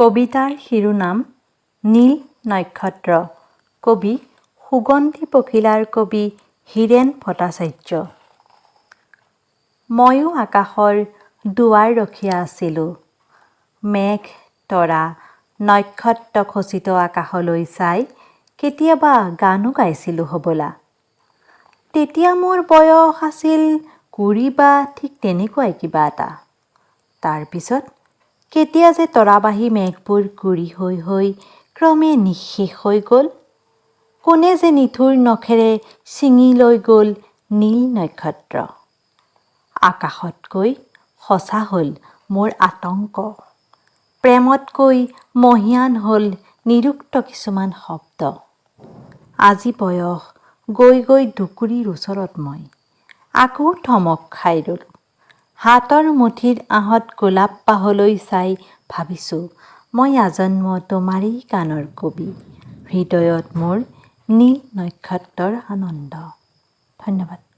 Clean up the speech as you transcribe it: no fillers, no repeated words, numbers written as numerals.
কবিতাৰ শিৰোনাম নীল নক্ষত্ৰ। কবি সুগন্ধি পখিলাৰ কবি হীৰেণ ভট্টাচাৰ্য। ময়ো আকাশৰ দুৱাৰ ৰখীয়া আছিলোঁ। মেঘ, তৰা, নক্ষত্ৰ খচিত আকাশলৈ চাই কেতিয়াবা গানো গাইছিলোঁ হ'বলা। তেতিয়া মোৰ বয়স আছিল 20 বা ঠিক তেনেকুৱাই কিবা এটা। তাৰপিছত কেতিয়া যে তৰাবাহী মেঘবোৰ গুড়ি হৈ হৈ ক্ৰমে নিঃশেষ হৈ গ'ল, কোনে যে নিঠুৰ নখেৰে ছিঙি লৈ গ'ল নীল নক্ষত্ৰ। আকাশতকৈ সঁচা হ'ল মোৰ আতংক। প্ৰেমতকৈ মহীয়ান হ'ল নিৰুক্ত কিছুমান শব্দ। আজি বয়স গৈ গৈ দুকুৰিৰ ওচৰত মই আকৌ থমক খাই ৰ'লোঁ। হাতৰ মুঠিৰ আঁহত গোলাপ পাহলৈ চাই ভাবিছোঁ, মই আজন্ম তোমাৰেই গানৰ কবি। হৃদয়ত মোৰ নীল নক্ষত্ৰৰ আনন্দ। ধন্যবাদ।